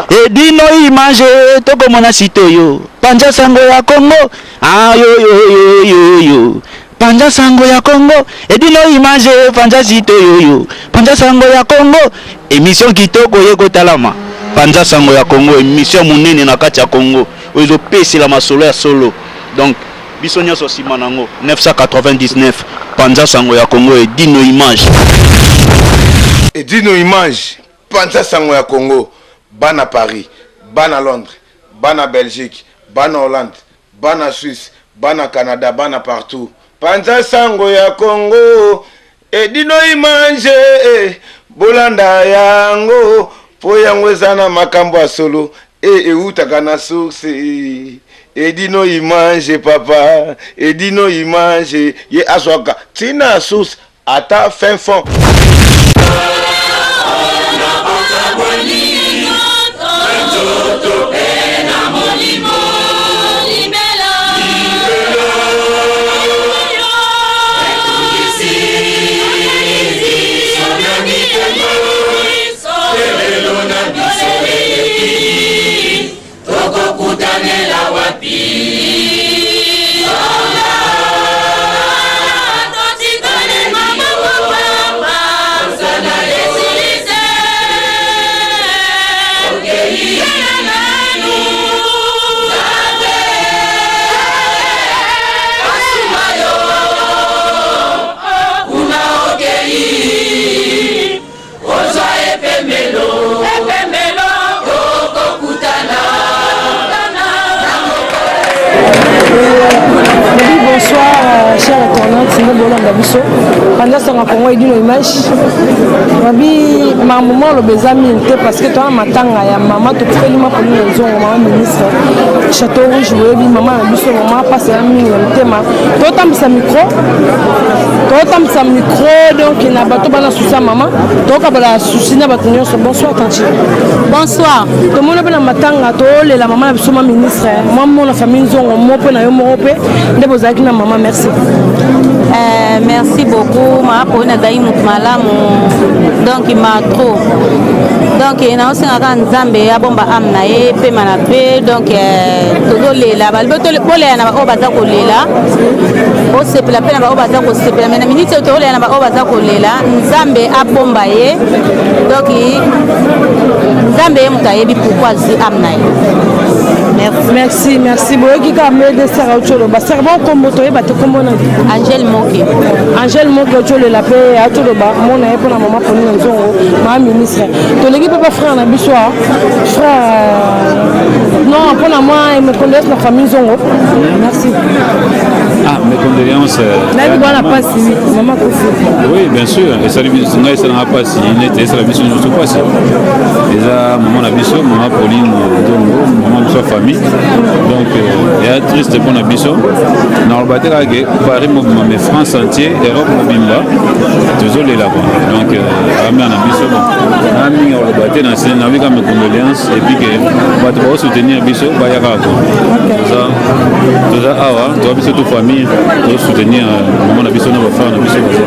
Edino image tokomona site oyo panza sango ya Congo ayoyoyoyoyo panza sango ya Congo Edino image panza site oyoyo panza sango ya Congo emission kitoko ye kotalama panza sango ya Congo emission monene na kati ya Congo oyo ezopesela masolo ya solo donc biso nyonso nsima nango 999 panza sango ya Congo Edino image. Edino image Panza sango ya Congo bana Paris, bana Londres, bana Belgique, bana Hollande, bana Suisse, bana Canada, bana partout. Panza sango ya Congo Edino image eh, bolanda yango po yango eza na makambo ya solo e ewutaka na source Edino image papa Edino image ye azwaka tina source Ata fin fond. Tokokutanela wapi? Bonsoir, euh, chers internautes, nous bolanda biso. Panza sanga Congo edino image. Babi makambo mwa aloba eza mingi te parce que toza matanga ya mama tokufeli ma Pauline Nzongo mama ministre Chateau Rouge boyebi mama na biso mama mpasi ya mingi na motema totambwisa micro totambwisa micro donc na bato bana susi ya mama tokabola susi na bato nyonso. Bonsoir tanti. Bonsoir. Tomoni mpe na matanga tolela mama na biso ma ministre mwa mona famille Nzongo mo mpe na yo moko mpe nde bozalaki na mama. Merci. Merci beaucoup mama Pauline azali motu malamu donc ma trop donc naosenga kaka nzambe abomba ame na ye pema na pe donc tozolela bolela na baoyo baza kolela bosepela mpe na baoyo baza kosepela me na miniti oyo tozolela na baoyo baza kolela nzambe abomba ye donc nzambe ye moto ayebi pourquoi azwi ame na ye. Merci. Merci, merci. Boyoki kaka mede sara auti oloba. Sara bon kombo toyeba te kombo na Angèle Moke. Angèle Moke auti olela mpe auti oloba mona ye mpona mama Pauline Nzongo mama ministre. Toleki mpe ba frère na biso ah. Frère non mpona moi mes condoléances na famille Nzongo. Merci. Ah, mes condoléances. Nayebi bwana pasi mama kufi. Oui, bien sûr. Esali biso ngai esalanga pasi neti esala biso nyonso pasi. Eza mama na biso, mama Pauline Nzongo, mama biso ya famille. Donc, eya triste mpona biso. Naloba te kaka ke Paris mobimba, mais France entier, Europe mobimba, tozolela quoi. Donc, amère na biso bon. Na mingi oloba te na se na wika mes condoléances et puis que bato bao soutenir biso bayaka quoi. Toza toza awa, toza biso tout famille, tozo soutenir maman na biso na ba frère na biso baza.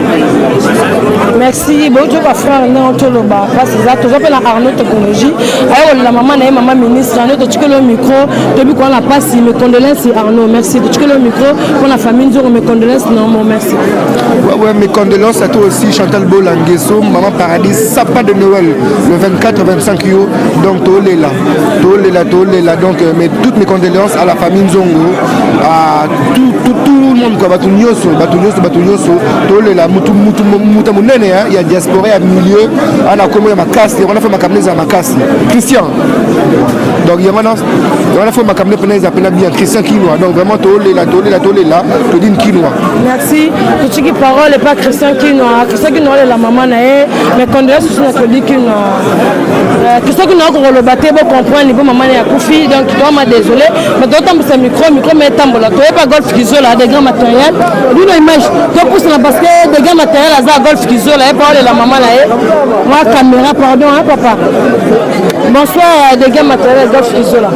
Merci. Boyoki ba frère ndenge toloba mpasi eza toza mpe na Arnaud technologie aye kolela mama na ye mama ministre. Arnaud totikeli yo micro toyebi koa na mpasi. Mes condoléances Arnaud, merci. Totikeli yo micro mpo na famille Nzongo. Mes condoléances nomo, merci. Ouais, mes condoléances à toi aussi, Chantal Bolanguesso, Maman Paradis, sapin de Noël, le 24-25 yo, donc Tolela, Tolela, Tolela, donc mais toutes mes condoléances à la famille Nzongo, à tout, tout, tout le monde, quoi, batu nyonso, batu nyonso, batu nyonso, Tolela, mutu, mutu, mutu, munene, hein, il y a diaspora, il y a milieu, ana komo ya makasi, on a fait makambo ya makasi. Christian, donc il y en a fait makambo ya pena bien, Christian Kinoa, donc vraiment Tolela, Tolela, Tolela, Todine Kinoa. Merci. Totiki parole epa Christian Kinoa. Christian Kinoa alela mama na ye. Mais condoléances susu na Claudie Kinoa. Christian Kinoa akokoloba te bo comprendre po mama na ye akufi. Donc toama désolé. Mais totambwisa micro, micro mais etambola. Toyeba Golf Kizola de grand matériel. Bino image topusana parce que de grand matériel aza Golf Kizola ye pa olela mama na ye. Mwa caméra pardon hein papa. Bonsoir dégâts matériel Golf Kizola.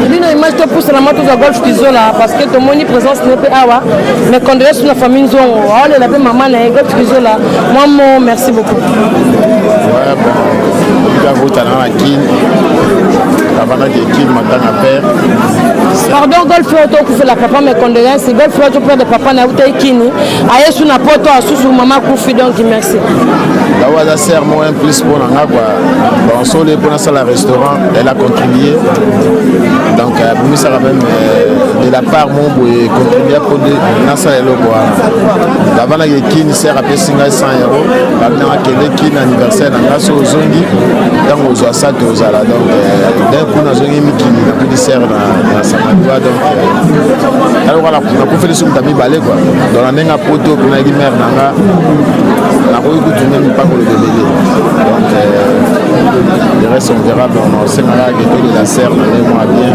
Bino image topusana mwa tozwa Golf Kizola parce que tomoni présence ne mpe awa mais condoléances na famille Nzongo aolela mpe mama na ye Golf Kizola mwa mo merci beaucoup. Ouais, bon, kaka na Kin avandaki Kin matanga père. Pardon Golf oyo tokufela papa mes condoléances Golf oyo toperde papa na ye Kini aye su na poto asusu mama akufi donc merci. Là aza sert moi un plus mpo na nga quoi. Bon solo mpo nasala restaurant elle a contribué donc abimisaka même de la part mo boye contribua mpo nasala eloko wana. Navandaki Kin sert apesi ngai 100 euros babinanga kende Kin anniversaire na ngai so ozongi ntango ozwa sa te ozala donc d'un coup nazongi mikili nakuti sert na Samadua donc alokola nakufeli so moto ya mibale quoi. Donc na ndenge ya poto mpe nayaki mare na nga nakoki kutu meme mpa koloba ebele donc le reste on verra. Bon osengaka ke tolela sert na ndenge mwa bien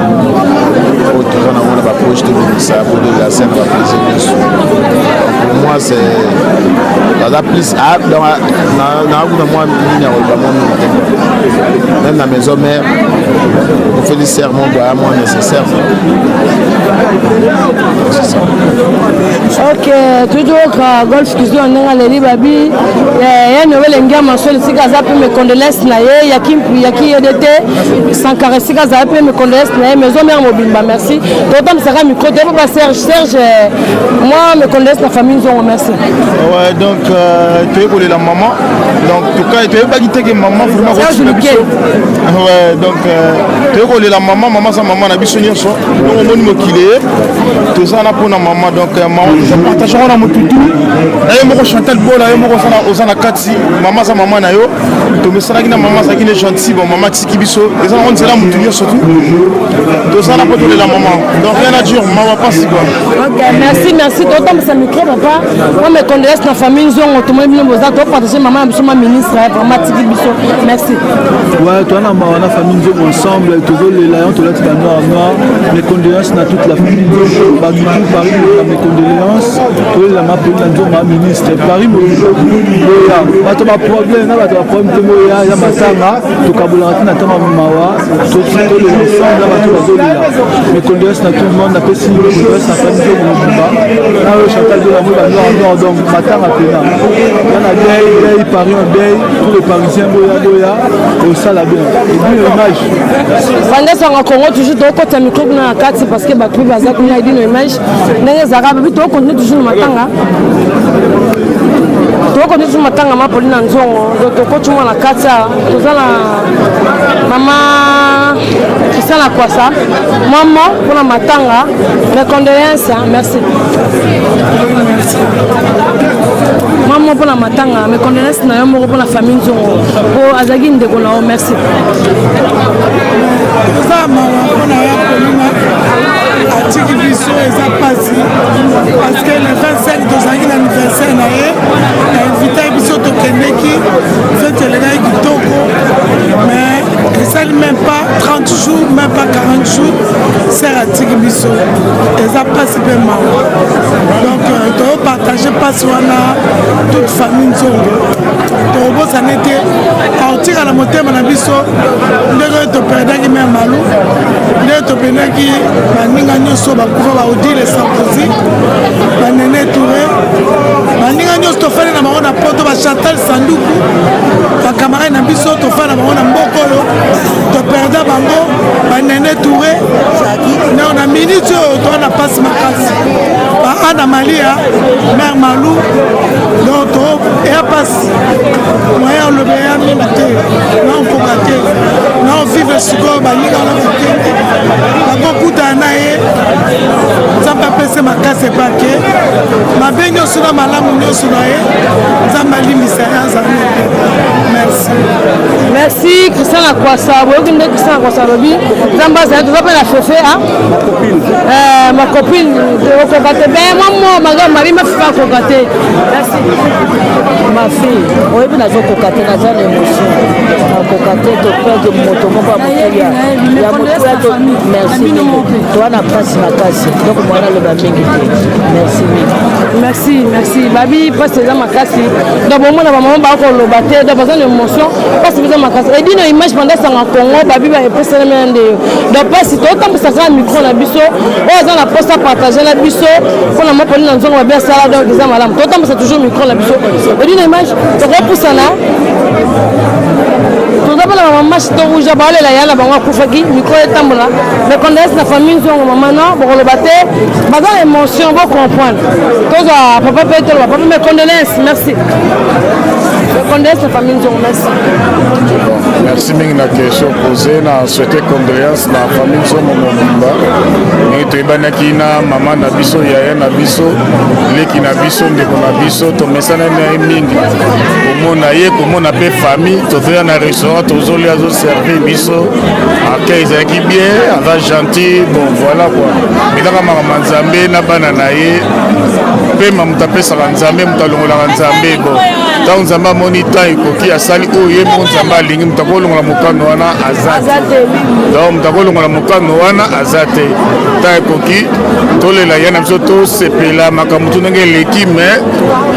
oyo toza nango na bapoche tobimisa po tolela sert na baplaisir nyonso. Pour moi c'est naza plus donc nakuna mwa nini ya koloba mwa mingi te même na maison mère ofeli sert mo boya mwa nécessaire, c'est ça. Ok, toujours Golf Kizola ndenge aleli babi ya Noel Ngiama Masolo esika aza mpe mes condoléances na ye yaki yede te Sankara esika azala mpe mes condoléances na ye maison mère mobimba. Merci. Totambisaka micro te po ba Serge Serge moi mes condoléances na famille Nzongo, merci. Ouais, donc toye kolela maman, donc tokai toyebaki te ke maman vraiment Serge kotika biso. Ouais, donc toye kolela maman, maman aza mama na biso nyonso. Donc omoni mokili ye toza na mpona mama, donc mama toza partage yango na motutu na ye moko Chantal Bola ye moko oza na kati. Mama aza mama na yo, tomesanaki na mama, azalaki ne gentil. Bon, mama atiki biso, eza nango nzela motu nyonso tu toza na mpo tolela mama, donc rien à dire, mawa pasi quoi. Ok, merci, merci. Totambisa micro papa. Moi mes condoléances na famille Nzongo, tomoni bino boza topartage mama na biso ma ministre vraiment atiki biso. Merci. Ouais, toi na mawa na famille Nzongo ensemble, tozolela yango tolati ba noir noir. Mes condoléances na toute la famille Nzongo, bato tout Paris na mes condoléances. Tolela ma Pauline Nzongo ma ministre. Paris boya bato ba problème na bato ba problème te boya ya matanga tokabolaka te na ntango ya mawa tolela ensemble na bato bazolela. Mes condoléances na tout le monde, napesi condoléances na famille Nzongo mobimba na oyo Chantal Dola moi ba noir noir donc matanga pena ya na deuil deuil Paris en deuil, tous les Parisiens boya boya osala bien et puis image. Banda sango Congo toujours tokota micro kuna na kati parce que bato mpe baza kuna edino image ndenge ezalaka babi tokontinue toujours na matanga, tokontinue toujours matanga ma Pauline na Nzongo. Donc tokoti mwa na kati awa toza na mama Christian Akwasa mwa mo mpona matanga, mes condoléances, merci. Mwa mo mpona matanga, mes condoléances na yo moko mpona famille Nzongo po azalaki ndeko na yo, merci. Toza mawa mpona ya Polina atiki biso, eza mpasi parce que le 25 tozalaki na anniversaire na ye, ainvitaki biso, tokendeki, fête elekaki kitoko, mais esali même pas 30 jours, même pas 40 jours, sœur atiki biso, eza mpasi mpe mawa. Donc topartage mpasi wana toute famille Nzongo, tokobosana ete aotika na motema na biso ndenge oyo toperdaki mare Malu, ndenge toperdaki baninga nyonso bakufa, baodile Sarkozy, banene Touré, baninga nyonso tofandi na bango na poto, bachantal Sanduku, bacamarade na biso tofandi na bango na mboka oyo toperda bango, banene Touré. Donc na minute oyo toa na mpasi makasi, baana Malia, mare Malu, donc to eya mpasi, moyen oloba eya mingi te, naokoka te, naovivre sikoyo. Baninga wana bakende bakokutana na ye, Nzambe apese makasi epake mabe nyonso na malamu nyonso na ye, Nzambe alimbisa ye, azala. Merci. Merci Christian Akwasa, boyoki nde Christian Akwasa alobi Nzambe azali. Toza mpe na Fefe a ma copine, okoka te be mwa mwa maga mabi mafifa akoka te. Merci ma fille, oyebi nazokoka te, naza na émotion, nakoka te, toperdre moto moko ya motuya ya motuya. Merci mingi, toa na mpasi makasi, donc mwana aloba mingi te. Merci mingi. Merci, merci. Babi mpasi eza makasi, donc bomona bamama bakoloba te, donc baza na émotion, mpasi eza makasi. Edino image pendant sanga Congo babi ba epesana mena nde yo. Donc pasi totambwisa kaka micro na biso oyo aza na posa partager na biso mpona mapoli na nzongo babi asala donc eza malamu. Totambwisa toujours micro na biso. Edino image tokopusana toza mpona bamama chito rouge baolela ya na bango akufaki micro etambola mais condoléance na famille nzongo mama non bokoloba te baza na émotion bocomprendre tozwa papa mpe toloba papa mais condoléance merci. Condoléances na famille Nzongo, merci. Bon, merci mingi na question posée na souhaité condoléances na famille Nzongo mobimba ndenge toyebanaki na mama na biso yaya na biso leki na biso ndeko na biso tomesana na ye mingi komona ye komona mpe famille tozoya na restaurant tozolia azoservir biso accueil ezalaki bien aza gentil bon voilà quoi ezaka makambo ya nzambe na bana na ye pema moto apesaka nzambe moto alongolaka nzambe bon ntango nzambe amoni temps ekoki asali oyo ye moko nzambe alingi moto akolongola mokano wana aza te donc moto akolongola mokano wana aza te temps ekoki tolela ye na biso tosepela makambo tu ndenge eleki mais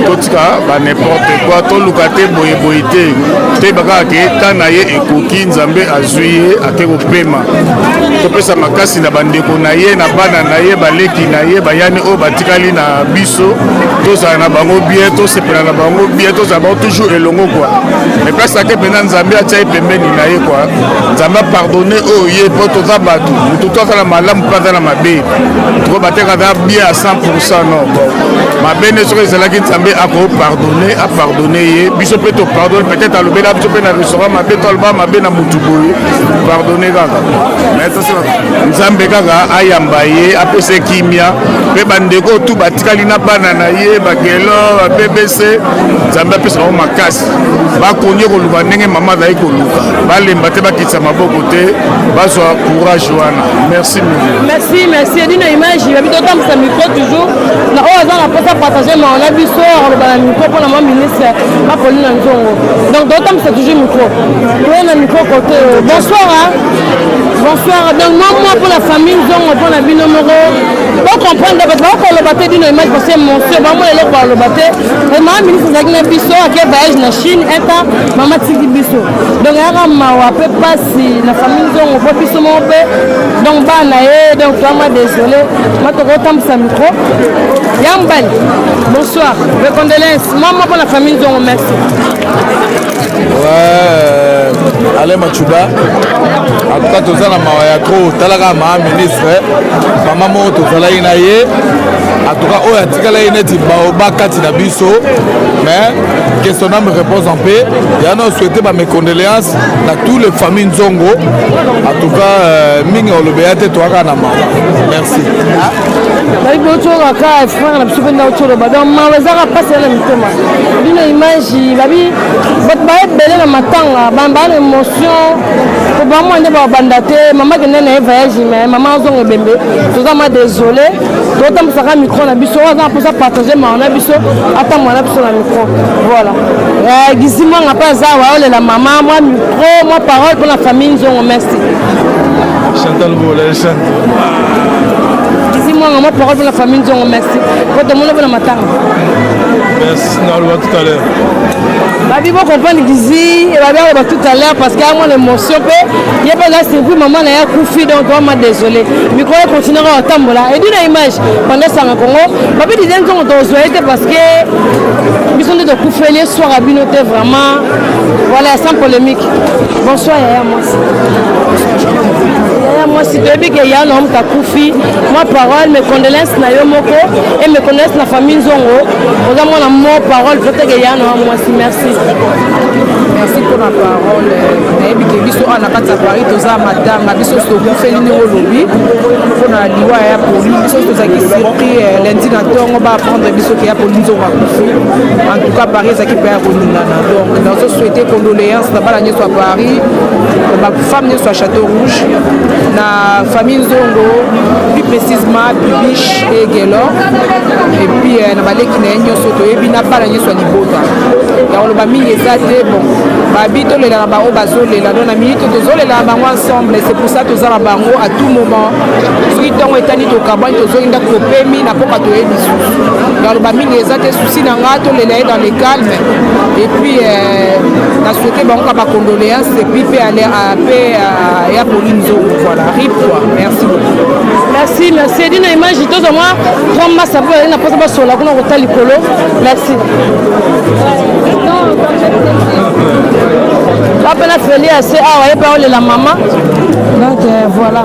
totika ba n'importe quoi toluka te boyeboye te toyeba kaka ke temps na ye ekoki nzambe azwi ye ake kopema topesa makasi na bandeko na ye na bana na ye baleki na ye bayani oyo batikali na biso tozala na bango bien tosepela na bango bien tozala bango toujours elongo kua mais place ake mpenza nzambe atya ye pembeni na ye kua nzambe apardonne oyo ye mpo toza bato motu to aza na malamu mpe aza na mabe toko bateka aza bien à 100 pourcent non bon mabe nde soki ezalaki nzambe akopardonne apardonne ye biso mpe topardonne peut-être alobela biso mpe na restaurant mabe to aloba mabe na motu boye pardonne kaka mais nzambe kaka ayamba ye apesa kimia mpe bandeko tu batikali na bana na ye bagelo ba bbc nzambe apesa bango makasi bakoki koluka ndenge mama azali koluka balemba te bakitisa maboko te bazwa courage wana merci mingi merci merci edino image babi totambwisa micro toujours na oyo aza na mposa partage mawa na biso akoloba na micro mpo na mwa ministre mapolina nzongo donc totambwisa toujours micro toye na micro kote bonsoir hein? Bonsoir, donc moi, moi pour la famille Nzongo, pour la bino moko, bo comprendre bato bakoloba te bino image parce que monsieur bamona eloko baloba te mama ministre azalaki na biso ake voyage na Chine un temps mama tiki biso donc eyaka mawa mpe mpasi na famille Nzongo mpo biso moko mpe donc bana ye donc toama désolé ma tokotambwisa micro ya mobali bonsoir mes condoléances moi moi pour la famille Nzongo merci. Ouais, euh, Alain Machuba. En tout cas, toza na mawa ya trop. Talaka ma ministre, mama moko tozalaki na ye. En tout cas, oyo atikalaki neti baoba kati na biso. Mais que son âme repose en paix. Ya na souhaiter ba mes condoléances na tous les familles Nzongo. En tout cas, euh, mingi olobeya te toaka na mawa. Merci. Bayi botoka ka frère na biso mpe na otoloba donc mawa ezaka mpasi ya na mitema bino image babi bato baye ebele na matanga baa na émotion po bamwa nde babanda te mama kende na ye voyage mais mama azonga ebembe toza ma désolé totambwisaka micro na biso oyo aza na mposa partage mawa na biso atambola na biso na micro voilà eh, gizi mwanga mpe aza awa olela mama mwa micro mwa parole mpo na famille nzongo merci Chantal Bola, chante. Gizi mwanga mwa parole mpo na famille nzongo merci po tomona mpo na matanga Merci, naloba tout à l'heure. Babi bo comprendre Gizi babi aloba tout à l'heure parce que amona émotion mpe ye mpe aza surpris mama na ye akufi donc vraiment désolé micro ye continue kaka kotambola edi na image pendant sanga congo babi dide nzongo tozwa ye te parce que biso nde tokufeli eswaka bino te vraiment voilà sans polémique bonsoir yaya mwasi yaya mwasi toyebi ke ya na moto akufi mwa parole mes condoléances na yo moko et mes condoléances na famille nzongo oza mwana mo parole peut-être ya na mwasi merci merci mpo na parole nayebi ke biso awa na kati ya paris toza matanga biso tokufeli ndenge olobi mpo na liwa ya poli biso tozalaki surpris eh, lundi na ntongo baapprendre biso ke ya poli nzongo akufi en tout cas paris ezalaki mpe ya koningana donc nazo souhaite condoléance na bana nyonso ya paris na bafemme nyonso ya château rouge na famille nzongo plus précisement bibiche et gelor et puis euh, na baleki na ye nyonso toyebi na bana nyonso ya libota ya koloba mingi eza te bon babi tolela na bango bazolela donc na minute tozolela na bango ensemble c'est pour ça toza na bango à tout moment soki ntongo etani tokabwani tozongi ndako topemi na mpoka toye lisusu ya koloba mingi eza te souci na nga tolela ye dans le calme et puis euh, Na souhaiter bango ka ba condoléances et puis pe aller à pe ya Pauline Nzongo voilà rip quoi. Merci beaucoup. Merci, merci. Edina image tozwa mwa trois masa mpo bazali na mposa basola kuna kota likolo. Merci. Papa na Feli ase awa ye mpe aolela mama. Donc euh, voilà.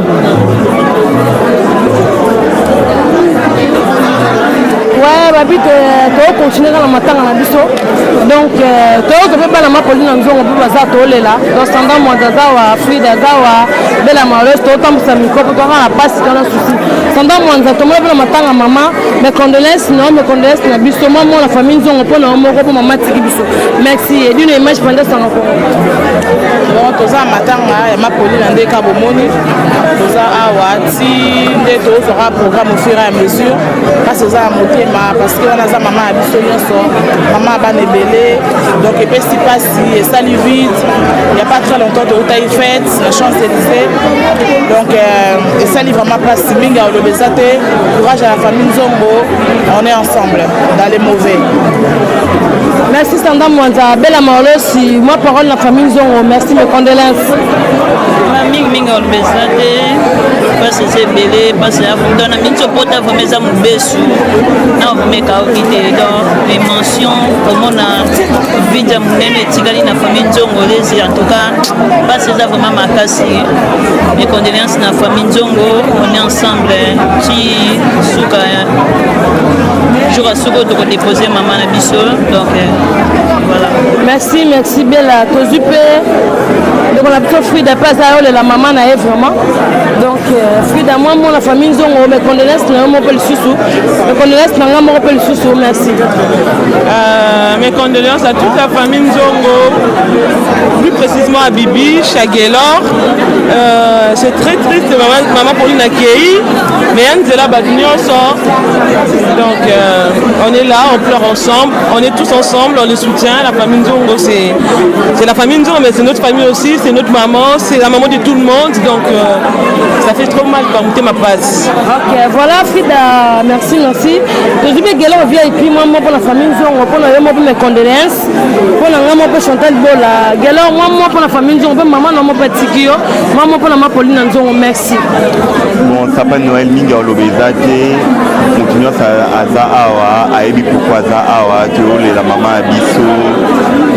Ouais, babi tokocontinue kaka na matanga na biso donc euh, toyoka mpe bana mapoli na nzongo mpe baza tolela donc sanda mwanza aza wa frida aza wa bela malosi totambwisa mikro mpo toka na mpasi to na susi sanda mwanza tomona mpe na matanga mama mes condoléances na yo mes condoléances na biso mwa mwana famille nzongo mpo na yo moko mpo mama atiki biso merci edino image panda sanga kongo bon toza matanga ya mapoli na ndeka bomoni toza awa ti nde tozwaka programme au fur et à mesure mpasi eza na motema parce que wana aza mama ya biso nyonso mama ya bana ebele donc epesi mpasi esali vide ya pas très longtemps toutaki fête na champs élysées donc euh, esali vraiment mpasi mingi ya oloba eza te courage à la famille nzongo on est ensemble dans les mauvais. Merci Sanda Mwanza, Bella Maolosi, moi parole la famille Nzongo, merci mes condoléances. Mingi mingi oloba eza te mpasi eza ebele mpasi ya donc na miniti opota vraimen eza mobesu na vraimen ekaoki te donc émotion komona vide ya monene etikali na famille nzongo lezi en tout cas mpasi eza vraiment makasi mes condoléances na famille nzongo on est ensemble ti suka jour ya suka oyo tokodepose mama na biso donc euh, voilà merci merci bella tozwi mpe ndeko na biso frida mpe aza olela mama na ye vraiment donc euh, frida mwa mona famille nzongo mes condoléances na yo moko mpe lisusu mes condoléances na ngai moko mpe lisusu merci euh, mes condoléances à toute la famille nzongo plus précisément à bibi chagelor euh, c'est très triste maman, maman pauline akei mais ya nzela bato nyonso donc euh, on est là on pleure ensemble on est tous ensemble on les soutient la famille nzongo c'est c'est la famille nzongo mais c'est notre famille aussi c'est notre maman c'est la maman de tout le monde donc euh, ça fait trop mal quoi motema pasi ok voilà frida merci merci tozwi mpe gelo vip mwa moko na famille nzongo mpo na yo moko mes condoléances mpo na ngai moko chantal bola gelo mwa moko mpo na famille nzongo mpe mama na moko atiki yo mwa moko na mapolina nzongo merci Bon, sapin de Noël mingi oloba eza te moto nyonso aza awa ayebi pourkui aza awa toyolela mama ya biso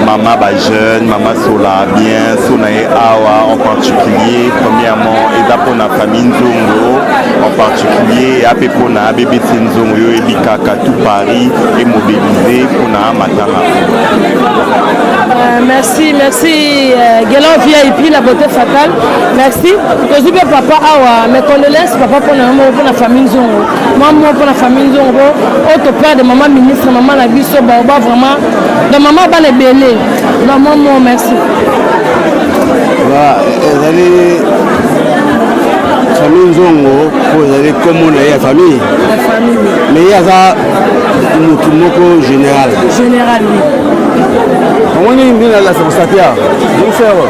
mama bajeune mama sola bien so na ye awa en particulier premièrement eza mpona famille nzongo en particulier eya mpe mpona bbc nzongo yo oyebi kaka tout paris emobilise mpona matanga. Euh, merci merci euh, Guelor VIP la beauté fatale merci tozwi mpe papa awa mes condoléances papa mpona yo moko mpona famille nzongo mwa moko mpona famille nzongo po oyo toperde mama ministre mama na biso baoba vraiment donc mama bana ebele donc mwa moko merci ezali famille nzongo mpo ezali nkombo na ye ya famille mais ye aza motu moko général général oui omoni nde na constate ya frère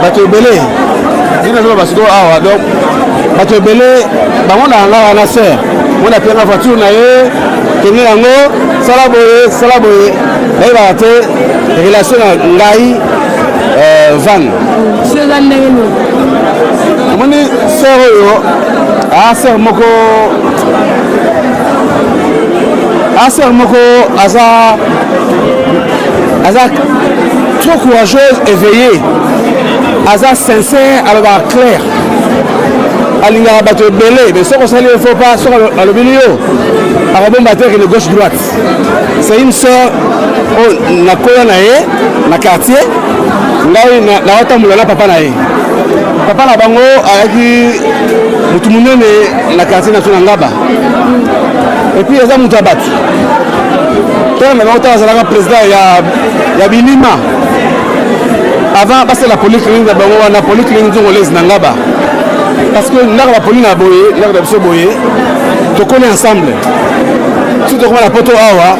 bato ebele nde nazoloba basiko awa donc bato ebele bango na nga wana sœur mona apianga voiture na ye kende yango sala boye sala boye nayebaka te relation na ngai euh, van eza ndenge nini omoni sœur oyo a ah, sœur moko a sœur moko aza aza trop courageuse éveillée aza sincère alobaka clair alingaka bato ebele mais soki osali ye faux pas soki alobeli yo akobomba te akende gauche droite c'est une sœur oyo nakoya na ye na quartier ngai naotambola na papa na ye papa na bango ayaki motu monene na quartier na biso na ngaba epuis aza moto ya bato tala na bango ntango azalaka président ya, ya bilima avant basala polyclinique na bango wana polyclinique nzongolezi na ngaba parce que ndako bapoli na boye ndako na biso boye tokoli ensemble soki tokoma na poto awa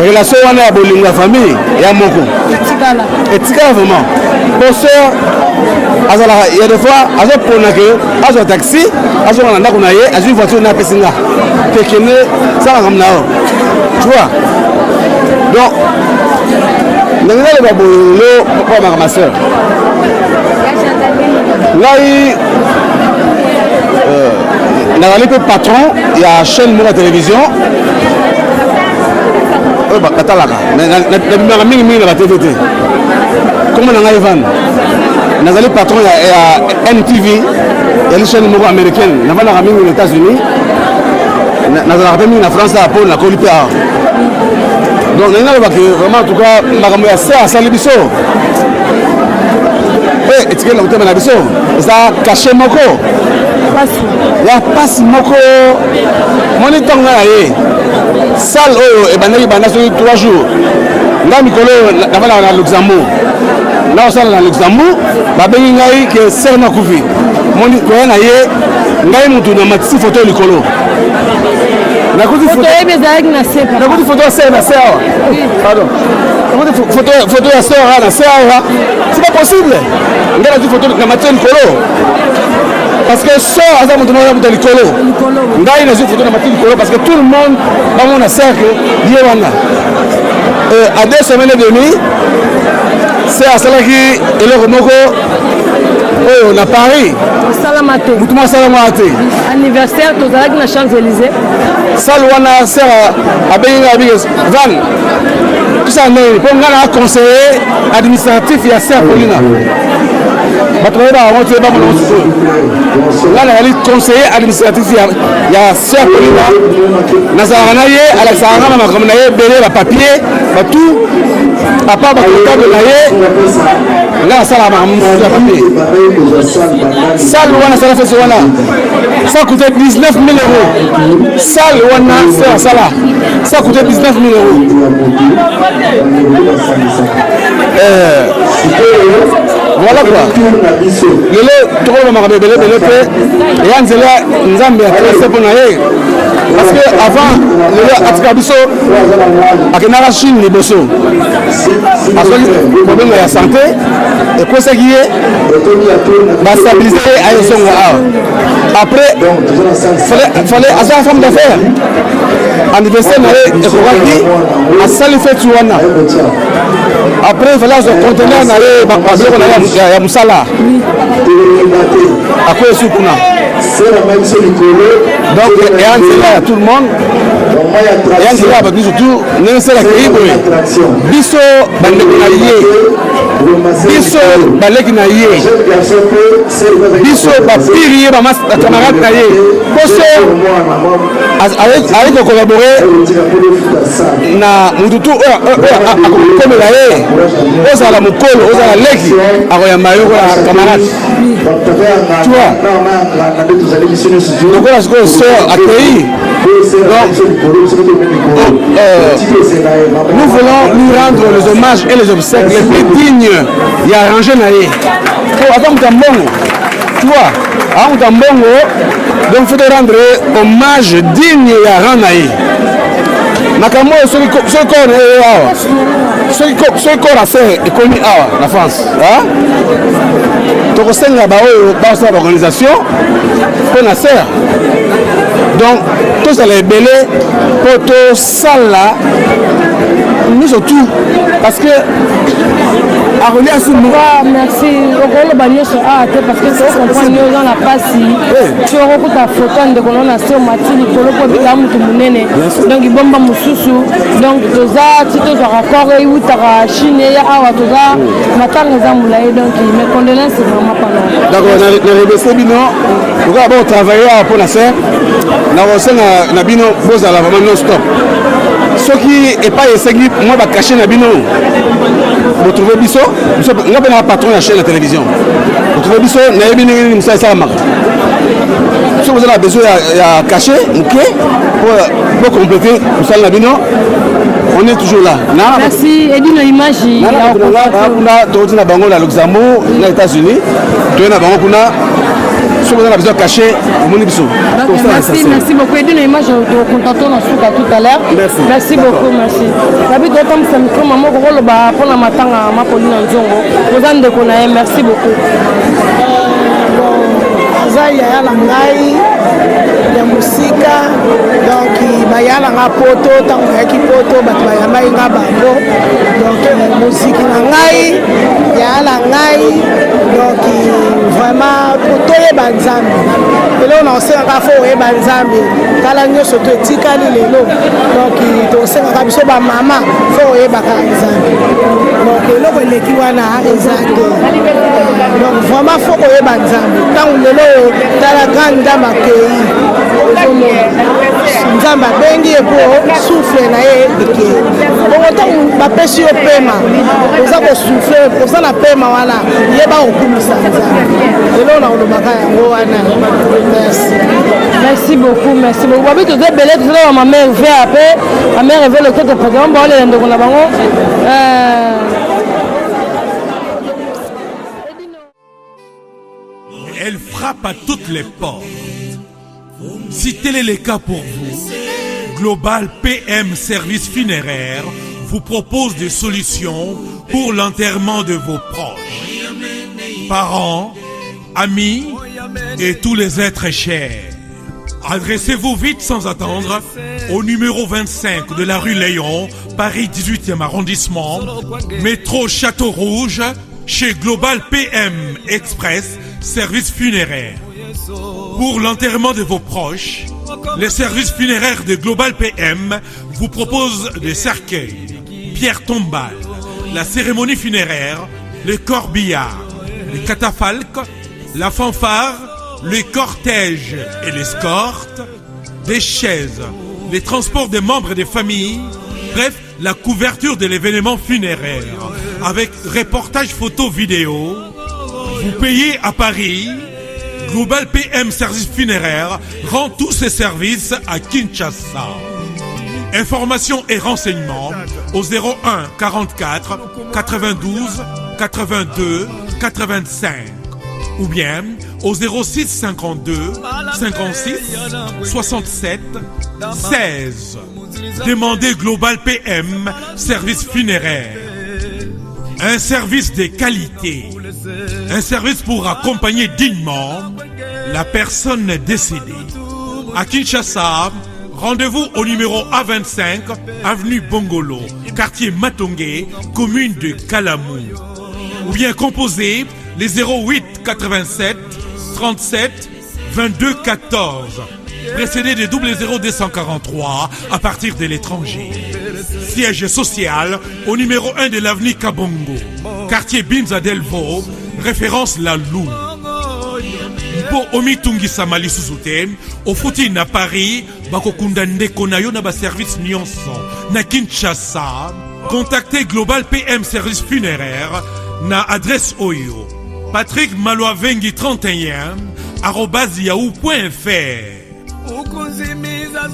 relation wana ya bolingo ya famille ya moko etikala vraiment po sœur azalaka ya des fois azopona ke azwa taxi azonga na ndako na ye azwi voiture na apesi nga tekende sala makambo na yo tu vois. Donc ndenge naloba boye lelo mpo bamaka ma sœur ngai, nazali mpe patron ya chaîne moko ya télévision oyo batalaka. Nabimaka mingimingi na batv te. Kombo na ngai Evan, nazali patron ya NTV, yali chaîne moko américaine. Navandaka mingi na États-Unis, nazalaka mpe mingi na France awa mpo nakoli mpe awa. Donc nalingi naloba ke vraiment, en tout cas, makambo ya sœur asali biso mpe etikeli na motema na biso eza cachet moko ya mpasi moko. Moni ntango ngai na ye salle oyo ebandaki banda soki 3 jours, ngai mikolo oyo navandaka na Luxembourg, nakosala na Luxembourg, babengi ngai ke sœur nakufi. Moni koya na ye, ngai mutu na matisi foto likolo. Nakuti photo ya sœur na se awa, pardon, nakuti photo ya sœur awa na se awa. C'est pas possible. Ngai nazwi photo na matisi likolo parce que sœur aza moto moko ya moto ya likolo. Ngai nazwi photo na matisi likolo parce que tout le monde bamona sœur ke ye wana. À 2 semaines et demi, sœur asalaki eloko moko oyo na Paris. Osalama te. Motu moko asalama te. Anniversaire tozalaki na Champs Élysées. Salle wana, sœur abengi ngai, abiki van tosala ndenge mpo ngai na conseiller administratif ya sœur Polina. Bato bayebaka yango te, bamona ngo sikoyo. Ngai nazali conseiller administratif ya sœur Polina. Nazalaka na ye, alakisaka nga na makambo na ye ebele, bapapier batu à part bacomptable na ye. Ngai nasalaka makambo mosusu ya papier. Salle wana asala fête wana, ça coûtait 19 000 euros. Salle wana sœur asala, ça coûtait 19 000 euros. Voilà quoi. Lelo tokoloba makambo ebele ebele mpe eya nzela Nzambe ya trese mpo na ye, parce que avant lelo atika biso, akendaka Chine liboso, azwaki problème ya santé, ekwesaki ye, bastabiliser ye, ayozonga awa. Après fallait aza femme d'affaires, anniversaire na ye ekokaki, asali fête wana. Après fallait azwa conteneur na ye, babiloko na ye ya mosala, akwei su kuna. Donc eya nzela ya tout le monde, eya nzela ya bato nyonso tu. Ndenge sœur akei boye, biso bandeko na ye, biso baleki na ye, biso bapiri ye, bacamarade na ye, poso ayi kocollaborer na mutu tu oyo akokomela ye, ozala mokolo, ozala leki, akoyamba yo kola camarade, tu vois. Lokola sikoyo sœur akei, donc nous voulons lui rendre les hommages et les obsèques les plus dignes ya arranger na ye, po aza moto ya mbongo, tu vois, aza moto ya mbongo. Donc faut rendre hommage digne ya rang na ye. Makambo oyo, soki corps na ye awa, soki corps ya sœur ekomi awa na France, tokosenga baoyo basala baorganisation mpo na sœur. Donc tozala ebele mpo tosala nyonso tout, parce que akolia su. Merci. Okoloba nyonso awa te parce que tocomprendre yo, oza na mpasi. Ti okokuta foto ya ndeko nao na se, omati likolo mpo obika motu monene, donc bomba mosusu. Donc toza ti tozwaka corps eutaka Chine eya awa, toza matanga eza molai. Donc mes condoléances vraiment pano. D'accord, na remercie bino lokola botravaille awa mpo na sœur. Nakosenga na bino bozala vraiment non stop. Soki epai esengi mwa bacachet na bino, botrouve biso. Nga mpe na patron ya chaîne ya télévision, botrouve biso. Nayebi ndenge nini mosala esalamaka. Soki boza na besoin ya cachet moke po bocompléter mosala na bino, on est toujours là. Merci Edino Image. Kuna tokoti na bango na Luxembourg, na États-Unis, toye na bango kuna. Soki boza na besoin ya cachet, omoni biso. Merci, merci beaucoup Edino Image. Tocontacte na suka tout à l'heure. Merci, merci beaucoup, merci. Nabi totambwisa micro. Mama, okokoloba mpona matanga Mapolina Nzongo, oza ndeko na ye. Merci beaucoup. Aza yaya na ngai ya mosika. mosika donc baya na nga poto ntango nayaki poto bato bayambaki nga bango donc moziki na ngai ya na ngai donc vraiment po toyeba nzambe eloko na kosengaka fo oyeba nzambe tala nyonso to etikali lelo donc tosengaka biso bamama fo oyebaka nzambe donc eloko eleki wana eza te donc vraiment fo koyeba nzambe ntango lelo oyo tala grande dame akei ozomona nzambe abengi ye mpo souffle na ye ekei bongo ntango bapesi yo pema oza kosouffle oza na pema wana yeba kokumisa nzambe eloko na kolobaka yango wana merci. Merci beaucoup, merci beaucoup. Babi toza ebele toza na mama Hervé ape mama Hervé loketo président baolela ndeko na bango. Euh, Elle frappe à toutes les portes. Si tel est le cas pour vous, Global PM Service Funéraire vous propose des solutions pour l'enterrement de vos proches, parents, amis et tous les êtres chers. Adressez-vous vite sans attendre au numéro 25 de la rue Léon, Paris 18e arrondissement, métro Château Rouge, chez Global PM Express, service funéraire. Pour l'enterrement de vos proches, les services funéraires de Global PM vous proposent des cercueils, pierres tombales, la cérémonie funéraire, les corbillards, les catafalques, la fanfare, les cortèges et l'escorte, des chaises, les transports des membres des familles, bref, la couverture de l'événement funéraire avec reportage photo vidéo. Vous payez à Paris. Global PM Service Funéraire rend tous ses services à Kinshasa. Informations et renseignements au 01 44 92 82 85 ou bien au 06 52 56 67 16. Demandez Global PM Service Funéraire. Un service de qualité. Un service pour accompagner dignement la personne décédée. À Kinshasa, rendez-vous au numéro A25, avenue Bongolo, quartier Matongé, commune de Kalamou. Ou bien composez les 08 87 37 22 14 précédé de 00243 à partir de l'étranger. Siège social au numéro 1 de l'avenue Kabongo, quartier Binza Delvaux, référence La Lou. mpo omitungisama lisusu te ofuti na paris bakokunda ndeko na yo na baservice nyonso na kinshasa contactez global pm service funéraire na adresse oyo patrick maluavengi 31 arobase yahoo fr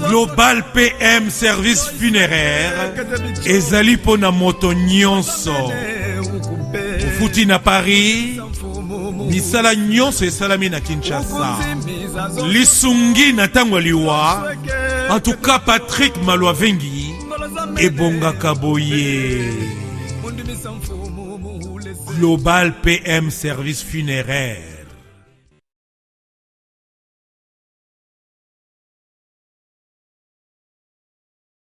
Global PM Service Funéraire ezali mpo na moto nyonso. Ofuti na Paris, misala nyonso esalami na Kinshasa. Lisungi na ntango ya liwa. En tout cas, Patrick Maluavengi ebongaka boye. Global PM Service Funéraire.